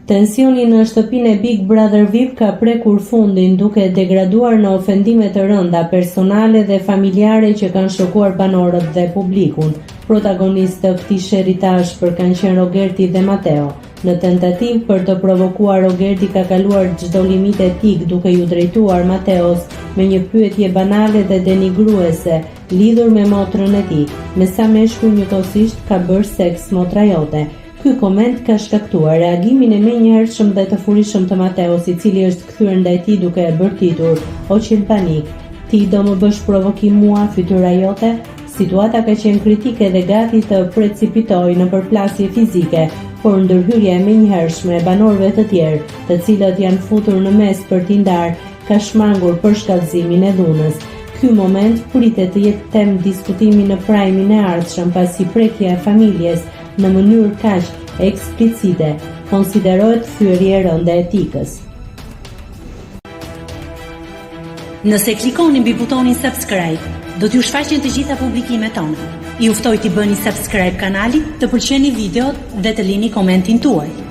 Tensioni në shtëpinë e Big Brother VIP ka prekur fundin duke degraduar në ofendime të rënda personale dhe familjare që kanë shokuar banorët dhe publikun. Protagonistë të këtij sherri të ashpër kanë qenë Rogerti dhe Mateo. Në tentativë për të provokuar Rogerti ka kaluar çdo limit etik duke iu drejtuar Mateos me një pyetje banale dhe denigruese lidhur me motrën e tij, me sa meshkuj njëkohësisht ka bërë seks motra jote. Ky koment ka shkaktuar reagimin e menjëhershëm dhe të furishëm të Mateos, i cili është kthyer ndaj tij duke e bërtitur, O qelbanik, ti do më bësh provokim mua, fytyra jote? Situata ka qenë kritike dhe gati të precipitojë në përplasje fizike, por ndërhyrja e menjëhershme e banorëve të tjerë, të cilët janë futur në mes për t'i ndarë, ka shmangur përshkallëzimin e dhunës. Ky moment pritet të jetë temë diskutimi në prime-in e ardhshëm, pasi prekja e familjes në mënyrë kaq eksplicite konsiderohet thyerje e rëndë e etikës. Nëse klikoni mbi butonin subscribe, do t'ju shfaqen të gjitha publikimet tona. Ju ftoj t'i bëni subscribe kanalit, të pëlqeni videot dhe të lini komentin tuaj.